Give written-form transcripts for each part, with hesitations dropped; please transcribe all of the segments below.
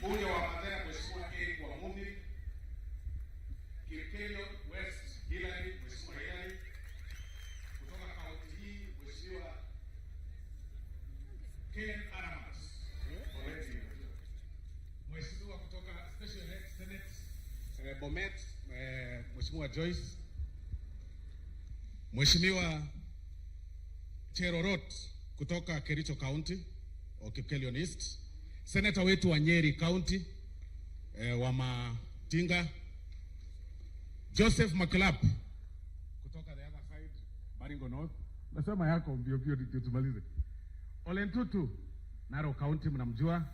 Mbunge wa Mathira Mheshimiwa Eric Wamumbi, Kipkelion West Hillary, Mheshimiwa Hillary. Kutoka kaunti hii Mheshimiwa Ken Aramat. Already. Mheshimiwa kutoka Special Elect Senate Bomet, Mheshimiwa Joyce. Mheshimiwa Cherorot kutoka Kericho County or Kipkelion East. Senator wetu wa Nyeri County, wa Matinga. Joseph Makilap kutoka the other side, Baringo North. Nasema yako mbio mbio ndio tumalize. Ole Ntutu, Narok County mnamjua.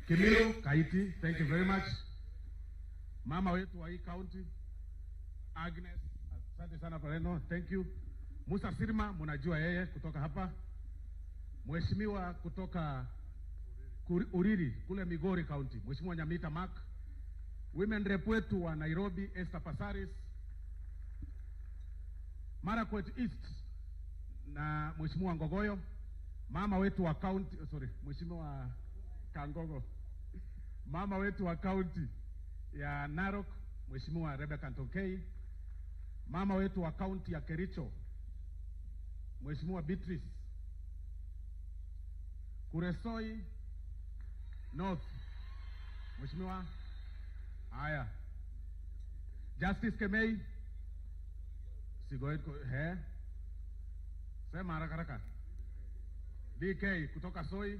Kimilu Kaiti, thank you very much. Mama wetu wa hii county Agnes, asante sana Pareno, thank you. Musa Sirma mnajua yeye kutoka hapa. Mheshimiwa kutoka Uriri kule Migori County, Mheshimiwa Nyamita Mark. Women rep wetu wa Nairobi Esther Passaris. Marakwet East na Mheshimiwa Ngogoyo. Mama wetu wa county, oh, sorry, Mheshimiwa Kangogo. Mama wetu wa county ya Narok Mheshimiwa Rebecca Ntonkei. Mama wetu wa county ya Kericho Mheshimiwa Beatrice Kuresoi North, Mheshimiwa haya Justice Kemei Sigoet he sema haraka haraka. DK kutoka Soi,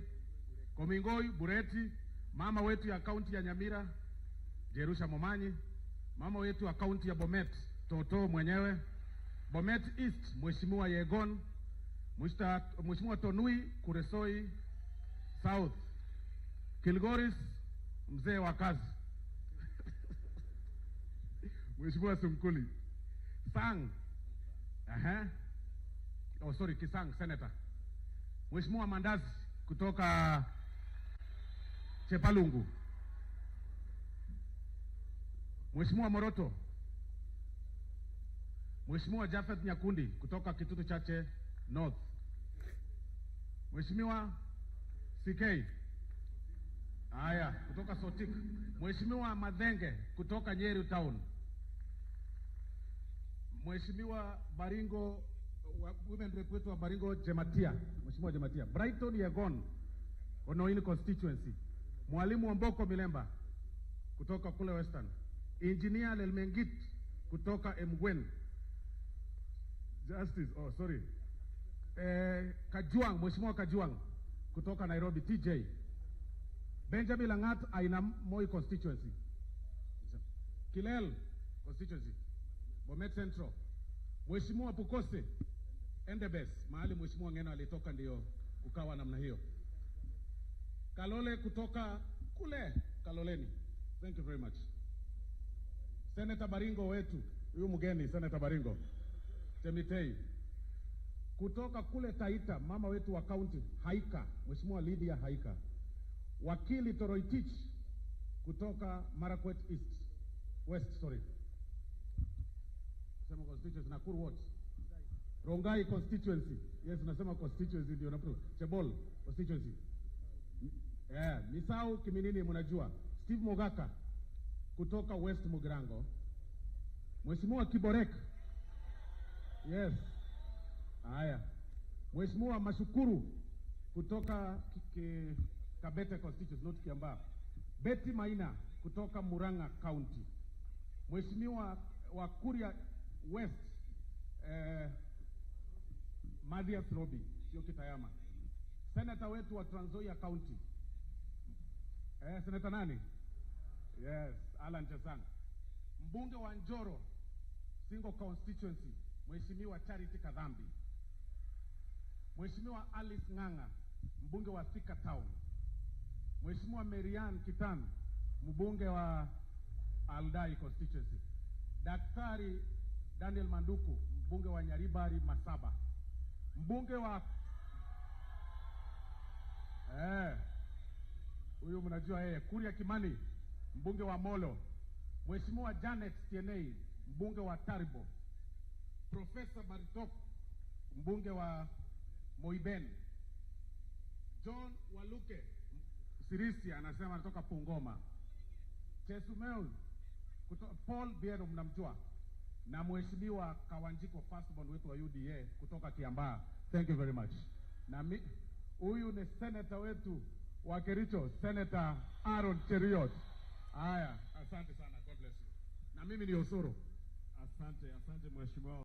Komingoi Bureti, mama wetu ya kaunti ya Nyamira Jerusha Momanyi, mama wetu wa kaunti ya Bomet Toto mwenyewe, Bomet East Mheshimiwa Yegon, Mheshimiwa Tonui Kuresoi South, Kilgoris mzee wa kazi Mheshimiwa Sunkuli Sang, aha. Oh, sorry, Kisang Senator. Mheshimiwa Mandazi kutoka Chepalungu. Mheshimiwa Moroto. Mheshimiwa Jafeth Nyakundi kutoka Kitutu Chache North. Mheshimiwa CK. Haya, kutoka Sotik. Mheshimiwa Madhenge kutoka Nyeri Town. Mheshimiwa Baringo wa, women rep wetu wa Baringo Jematia, Mheshimiwa Jematia. Brighton Yegon, Konoin constituency. Mwalimu Wamboko Milemba kutoka kule Western. Engineer Lelmengit kutoka Emgwen. Justice, oh sorry. Kajwang, Mheshimiwa Kajwang kutoka Nairobi TJ. Benjamin Langat Aina Moi constituency. Kilel constituency. Bomet Central. Mheshimiwa Pukose Endebess, mahali Mheshimiwa Ngeno alitoka ndio kukawa namna hiyo. Kalole kutoka kule Kaloleni. Thank you very much. Senator Baringo wetu, huyu mgeni Senator Baringo Chemitei. Kutoka kule Taita, mama wetu wa county Haika, Mheshimiwa Lydia Haika. Wakili Toroitich kutoka Marakwet East West, sorry. Sema constituency Nakuru what? Rongai constituency. Yes, nasema constituency ndio Nakuru. Chebol constituency. Yeah, Misau Kiminini mnajua. Steve Mogaka kutoka West Mugirango. Mheshimiwa Kiborek. Yes. Haya. Mheshimiwa Mashukuru kutoka Kabete constituency, not Kiambaa. Betty Maina kutoka Murang'a County. Mheshimiwa wa Kuria West, Mathias Robi, sio Kitayama. Senator wetu wa Trans Nzoia County. Senator nani? Yes, Alan Chesang. Mbunge wa Njoro single constituency, Mheshimiwa Charity Kadhambi. Mheshimiwa Alice Ng'ang'a, mbunge wa Thika Town. Mheshimiwa Marianne Kitan, mbunge wa Aldai constituency. Daktari Daniel Manduku, mbunge wa Nyaribari Masaba. Mbunge wa huyu mnajua yeye, Kuria Kimani, mbunge wa Molo. Mheshimiwa Janet Tienei, mbunge wa Taribo. Profesa Bartok, mbunge wa Moiben. John Waluke, Sirisia anasema anatoka Pungoma. Chesumeu Paul Biero mnamjua, na Mheshimiwa Kawanjiko firstborn wetu wa UDA kutoka Kiambaa. Thank you very much. Na huyu ni senator wetu wa Kericho, Senator Aaron Cheruiyot. Haya, asante sana. God bless you. Na mimi ni Osoro. Asante, asante mheshimiwa.